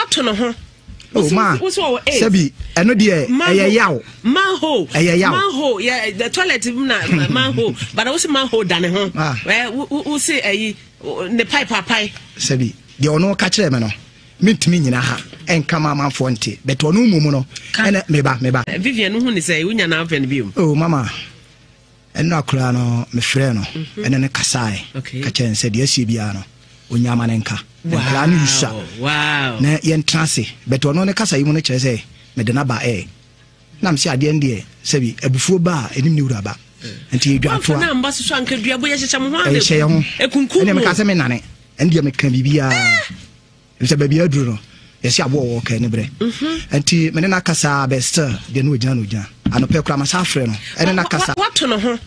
Wato ne ho. Oh, ma, sɛbi, ɛno deɛ, ɛyɛ yaw. Manhole. Ɛyɛ yaw. Manhole, yɛ, the toilet na manhole. But wo se manhole da ne ho. Ah. Eh, wo se ɛyi, ne pipe apae. Sɛbi, deɛ ɔno ka kyerɛ me no, mentumi nyina ha ɛnka ma amanfoɔ nte, but ɔno mmom no, ɛnɛ meba, meba. Eh, Vivian, wohu ne sɛ, wonya na afɛ no bio. Oh, mama. Ɛnora koraa no mefrɛɛ no ɛne no kasae ka kyerɛɛ no sɛ deɛ asie biara no ɔnya ama no nka. Nkwadaa no resua na yɛntena ase but ɔno ne kasa yi mu no kyerɛ sɛ mede no aba ɛ na mese adeɛ no deɛ sɛbi abufuo ba a ɛnim ne wura ba nti yɛdwa atoa ɛhyɛ yɛ ho ɛne meka sɛ menane ɛne deɛ meka biribiara Efisɛ baabi a aduru no, yɛse aboɔ wɔ ɔka ani berɛ. Mhm. Nti me ne no akasa bɛ still deɛ no ogyina no ogyina. Anɔpɛ koraa masa afrɛ no ɛne no akasa. Wato ne ho.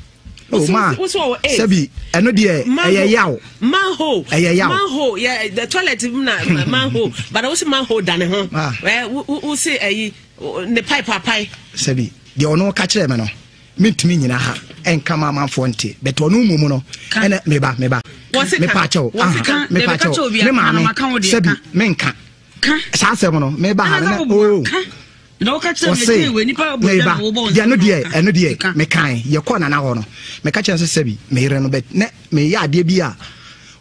Oh ma sɛbi ɛno deɛ ɛyɛ yaw. Manhole. Ɛyɛ yaw. Manhole yɛ the toilet na manhole but wosi manhole da ne ho. Ah. Ɛ wosi ɛyi ne pipe apae. Sɛbi deɛ ɔno ka kyerɛ me no mentumi nyina ha ɛnka ma amanfoɔ nte but ɔno mmom no ɛnɛ meba meba mepa kyɛw mepa kyɛw me maame sɛbi menka saa asɛm no meba ha no oo ɔse meba deɛ ɛno deɛ ɛno deɛ mekae yɛkɔɔ nana hɔ no meka kyerɛ sɛ sɛbi meyere no bɛt ne meyɛ adeɛ bi a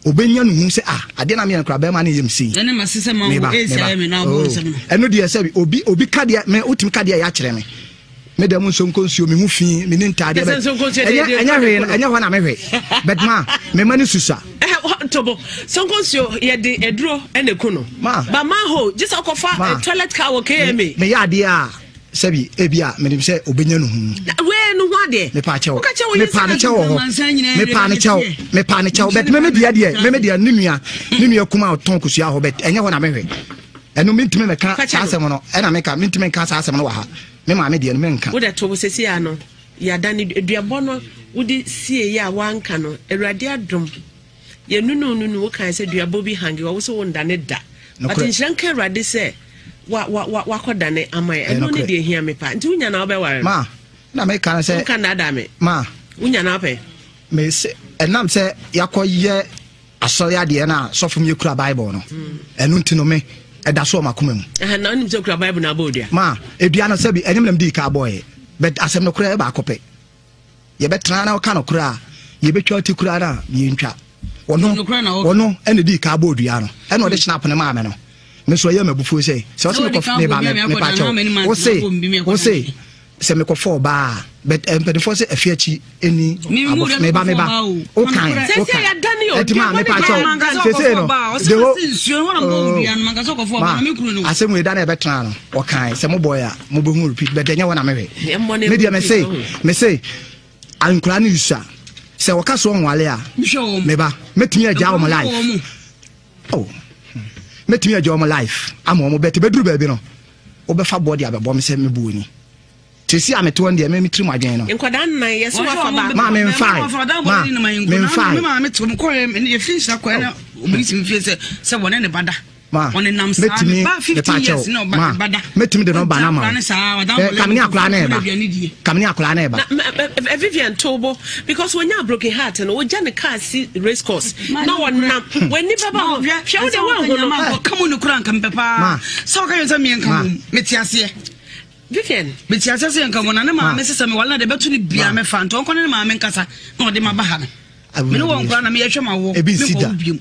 obɛnya no hu sɛ ah adeɛ na meyɛ no koraa bɛrima no yɛ me sei meba meba ɛno deɛ sɛbi obi obi ka deɛ me wotumi ka deɛ yɛ akyerɛ me Me dɛm nsonko nsuo me ho fi me ni ntaadeɛ bɛ ɛnyɛ ɛnyɛ hwee ɛnyɛ hɔ na me hwɛ but ma me ma ne susa. Tobo sonko nsuo yɛde aduro ɛna eku no. Ma ba ma ho gye sɛ ɔkɔfa toilet car wɔ KMA. Me yɛ adeɛ a sɛbi ebi a menim sɛ obenya no hu. Wee no ho adeɛ. Mepa kyɛw. Mepa ne kyɛw wɔ hɔ. Mepa ne kyɛw. Mepa ne kyɛw. But meme deɛ deɛ meme deɛ ne nua ne nua kuma ɔtɔn kosua hɔ but ɛnyɛ hɔ na mehwɛ. Ɛno mentumi mɛka saa asɛm no ɛna meka mentumi nka saa asɛm no wɔ ha. Me maame deɛ no menka. Wode to sɛsi a no yɛada no aduabɔ no wode sie yɛ a woanka no awurade adom yɛnunu nunu wo kan sɛ duabɔ bi hange wɔ wo sɛ wondane da but nhyira nka awurade sɛ wakɔdane ama yɛ ɛno ne deɛ hia me pa nti wonya na wobɛware no ma na meka no sɛ wonka nnaadaa me ma wonya na wopɛ mese ɛnam sɛ yɛakɔyɛ Asɔre adeɛ no a sɔfo mi kura Bible no, ɛno nti no me ɛda so wɔ m'akoma mu. Na wonim sɛ okura Bible na abɔ odua? Ma edua no sɛbi ɛnyɛ me na medii ka bɔɔɛ, but asɛm no korɛ baako pɛ. Yɛbɛtena na ɔka no korɛ a, yɛbɛtwa ti koraa no a yɛntwa. Ɔno ɔno ɛna dii ka bɔ odua no, ɛna ɔde hyena pono maa me no. Me nso ɛyɛ m'abufuo sɛ sɛ ɔsɛ mekɔ meba mepa kyɛw. Wose wose Sɛ mekɔ fɔ ɔbaa a but eh, mpanimfoɔ sɛ afi akyi ɛni abɔfra meba meba wokan wokan ɛti maa mepa kyɛw sese no de ho ma asɛm wei da na ɛbɛtena no ɔkan sɛ mo bɔɛ a mobɛhu repeat but ɛnyɛ hɔ na mehwɛ me deɛ mese mese nkora no yusua sɛ wɔka so ɔnwale a meba mɛtumi agya wɔn life oh mɛtumi agya wɔn life ama wɔn bɛte bɛduru baabi no Wobɛfa boɔ de abɛbɔ me sɛ me boɔ ni. Seesei a mete hɔ no deɛ, me me tirim adwene no. Nkwadaa nnan, yɛse wafa baako. Ma memfae, ma memfae. Me maame te hɔ, mekɔɛ, yɛfiri nhyira kɔɛ na obi si me fie sɛ sɛ wɔne ne ba da. Ma, mɛtumi, mepa kyɛw, ma, mɛtumi de nɔmba no ama wo. Kamene akwadaa na ɛba, kamene akwadaa na ɛba. Na Vivian Tobo, because wɔnya broken heart no, wɔgya ne car si race course na wɔnam, w'ani bɛba ho, hwɛ wo de woanhu no. Ɔka mu no kura nka mepɛ paa. Sɛ ɔka yɛn sɛ meɛ nka mu, mete aseɛ. Vivian. Mete aseɛ sɛ yɛnka mu na ne maame sɛ sɛ mewale na deɛ bɛto no biara mɛfa nti ɔnkɔ ne ne maame nkasa na ɔde maba ha no. Me ne wɔn koraa na meyɛhwɛ ma woɔ, menkɔ wo biom.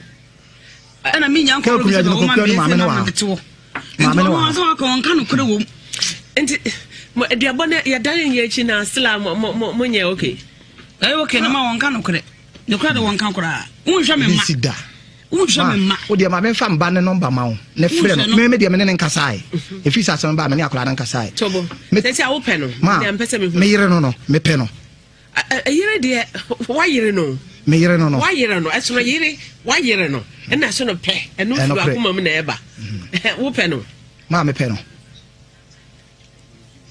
Ɛna menya nkɔ wo bi sɛ ɔma me sɛ na mete wɔ. Nti ɔno asɛm aka ɔnka nokorɛ wɔ mu. Nti aduabɔ no yɛdan yɛn akyi na still a mo mo mo nyɛ okay. Ɛyɛ okay no ma wɔnka nokorɛ. Nokorɛ de wɔnka koraa. Wonhwɛ me mma. Bɛsi da. Wonhwɛ me mma. Wo deɛ ma memfa mba ne nɔmba ma wo ne frɛ no. Me me deɛ me ne ne nkasae. Ɛfiri sɛ asɛm ba me ne akwadaa no nkasae. Tobo. Sɛ sɛ wopɛ no. Ma me yere no no mepɛ no. Yere deɛ wayere no. Me yere no no. Wayere no ɛsono yere wayere no ɛna ɛsono pɛ ɛno firi akoma mu na ɛba. Wopɛ no. Maa mepɛ no.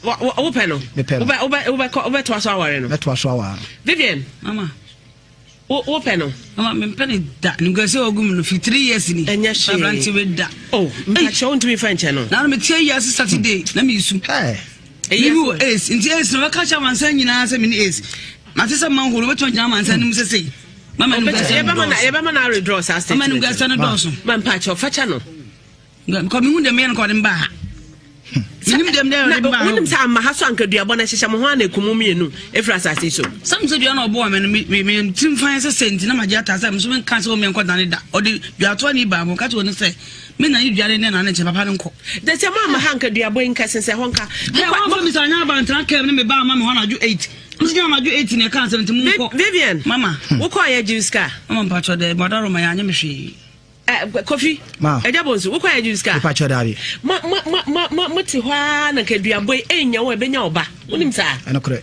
Wopɛ no. Mepɛ no. Wobɛkɔ wobɛtoa so aware no. Mɛtoa so aware no. Vivian. Mama. Wopɛ no. Mama mempɛ no da. Nukura sɛ ɔgu mu no fi three years ni. Ɛnyɛ hwee. Aberante bɛ da. Oh, mpakyɛ wontumi fa nkyɛ no. Na no metie yi ase Saturday na mesu. Mimi wɔ AIDS nti AIDS no bɛka kyerɛ amansan nyinaa sɛ mene AIDS. Mate sɛ manhole wobɛtumi agyina amansan no mu sɛ sei. Mama no gasa no dɔɔso. Yɛbɛma no aredraw saa statement. Mama no gasa no dɔɔso. Ma mpakyɛ ɔfakyɛ no. Nka mehu deɛ meyɛ no nka ɔde me baa ha. Menim deɛ meyɛ ɔde me baa ha. Wonim sɛ ama ha so anka duabɔ no hyehyɛ mo ho ana ɛku mo mmienu ɛfiri asase so. Sɛ mesɛ dua na ɔboa me no me tirim fan sɛ sɛ nti na magye ataa sɛ meso menka sɛ wɔmeɛnkɔ dane da. Ɔde duatoa ne baa mu ka kyerɛ ɔno sɛ me na ne dua ne na ne nkyɛn papa no nkɔ. Dɛ sɛ mo ama ha anka duabɔ yi nka sensɛ hɔ nka. Ɛ wɔn afɔ mi sɛ anya aba ntena kɛm ne me ba ama me hɔ anadwo 8. Nso nyɛ anadwo 8 na ɛka asɛm nti mo nkɔ. Vivian. Mama. Wokɔ yɛ gye sika. Mama mpatsɔ dɛ madaro ma yɛ anye me hwee. Eh, Kofi, ɛgya bɔ nsu, wokɔ yɛ sika? Mepa kyɛ daabi. Ma, ma, ma, ma, ma, mo te hɔ ara na nka aduabɔ yi ɛnya wo ɛbɛnya wo ba. Wonim saa? Ɛnokorɛ.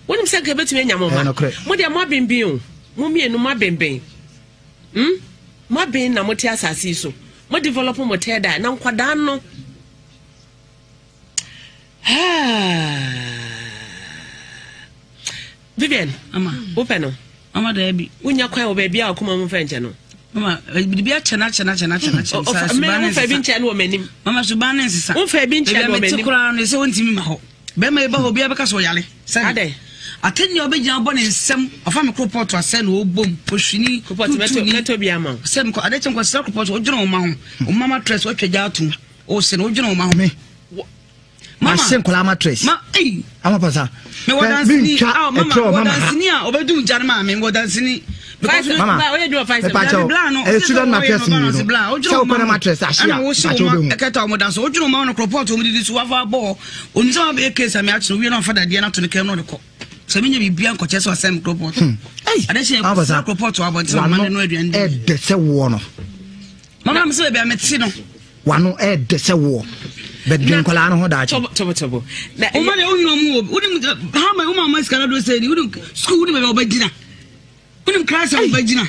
Wonim sɛ nka ɛbɛtumi anya mo ma? Ɛnokorɛ. Mo deɛ mo abenben o. Mo mmienu mo abenben. Hmm? Mo aben na mo te asase yi so. Mo develop mo third eye na nkwadaa no. Vivian, Mama. Wopɛ no? Mama daabi. Wonya kwan wɔ baabi a ɔkoma mu mfa nkyɛ no? Mama, biribi akyɛ no akyɛ no akyɛ no akyɛ no akyɛ no. Saa suban ne nsesa. Womfa bi nkyɛ no wɔ m'anim. Mama suban ne nsesa. Womfa bi nkyɛ no wɔ m'anim. Baabi a mete koraa no sɛ wontumi ma hɔ. Bɛrima yi ba hɔ obiara bɛka sɛ ɔyare. Sɛbi. Adɛn? Atɛnni a ɔbɛgyina bɔ ne nsam ɔfa me koropɔto asɛ na ɔbom ohwini tutuni. Mɛtɔ bi ama wo. Sɛ mekɔ ade kyɛ nkɔsra koropɔto wodwene wo ma ho. Wo mama trɛs watwa gya atom. Ɔsɛ no wodwene wo ma ho. Me. Mama. Mase nkwadaa matress. Ma ei. Ama pasa. Me wɔ dansini. Mentwa Ah, mama, ɛtrɛ wɔ wɔ mama ha. dansini a ɔbɛdu gya no maa me wɔ dansini. Because me Mama. Ba, oyɛ adwuma five Mepa seven. kyɛw. Bla no. Ɛyɛ student mattress mmienu. Sɛ wopɛ na mattress ahye a, Ɛna wo mepa kyɛw se wo ma wobɛhu. ɛkɛta ɔmo da so. Wodwene wo ma no korɔpɔt ɔmo didi so wafa abɔ hɔ. Onim sɛ wabɛyɛ case a me akye no wie na ɔfa dadeɛ no ato ne kam na ɔde kɔ. Sɛ menya biribiara nkɔkyɛ sɛ wasɛn me korɔpɔt. Ei. Ade hyɛ Ama pasa. korɔpɔt wɔ abɔnten na ɔma no aduane di. Ɛdɛ sɛ woɔ no. Mama me sɛ baabi a mete no. Wano ɛɛdɛ sɛ woɔ. But dwen nkwadaa no ho daakye. Tobo tobo. Na Oma de wonyina ɔmo wɔ wonim ha ma woma ɔmo sika dodo sɛ ni wonim sukuu wonim baabi a wɔbɛgyina wonim class a wɔbɛgyina.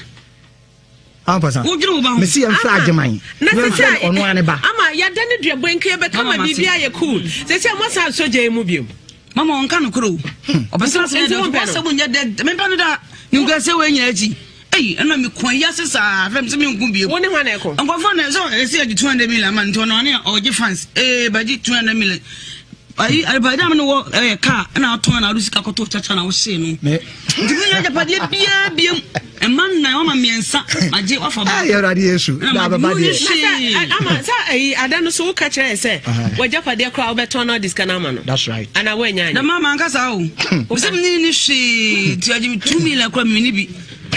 Ampasa. Wodwene wo ba ho. Mesi yɛn fira agyeman. Na Yɛn sisi fira ɔno ane ba. Ama yɛda ne dua bɔ nka yɛbɛka ma biribi ayɛ cool. Sisi a mo asan asɔ gya yi mu biom. Mama ɔnka no koro o. Ɔpɛ sɛ asɛm yɛ dɛ ɔsɛm nyɛ dɛ mempɛ no da ne nkurasɛ wɔ nyina akyi. Ei, ɛna me ko ayi ase saa, afei mesɛ menko bio. Wo ne hwan na ɛko? Nkurɔfoɔ na sɛ ɛsɛ yɛgye 200 million ama nti ɔno ɔne ɔgye fans ee bɛgye 200 million. Ayi adepadeɛ a me ne wɔ ɛyɛ kaa ɛna atɔn na ɔde sika kɔtɔ kyakya na ɔhyee no. Nti me nya agyapadeɛ biara biam. Ɛma nnan wama mmiɛnsa magye wafa baako. Ɛyɛ Awurade Yesu na abɛba deɛ. Ama sɛ ayi ada no so woka kyerɛ yɛ sɛ wagyapadeɛ koraa wobɛtɔn na ɔde sika no ama no. That's right. Ana woanya anyɛ. Na mama ankasa o. Sɛ me ne hwee nti agye me 2 million koraa me ne bi.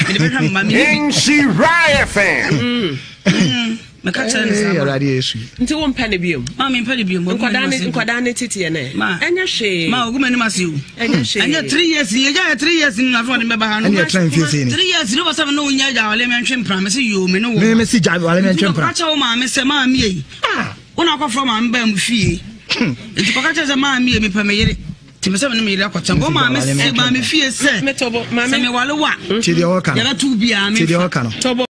Mede bɛhwɛ me ma me ne bi. Nhyira FM. Meka kyerɛ ne saa. Awurade Yesu. Nti wo mpɛ ne biom. Ma me mpɛ ne biom. Nkwadaa ne nkwadaa ne tete yɛ nɛ. Ma ɛnyɛ hwee. Ma ogu m'anim ase o. Ɛnyɛ hwee. Ɛnyɛ 3 years ni ɛgya yɛ 3 years ni na afɔ ne bɛba ha no. Ɛnyɛ tena mfie sei ni. 3 years ni wɔsɛ me ne wo nyɛ gya wale mɛntwe mpra me se yoo me ne wo. Me me si gya wale mɛntwe mpra. Nti kɔka kyerɛ wo maame sɛ maame yi. Ah. Wo na akɔfrɛ maame baa mu fie. Nti kɔka kyerɛ sɛ maame yi mepɛ me yere. Nti mesɛ me ne me yere akɔtena. Wo maame se maame fie sɛ. Sɛ mewale wo a. Ti deɛ ɔka no. Yɛbɛto biara Ti deɛ ɔka no.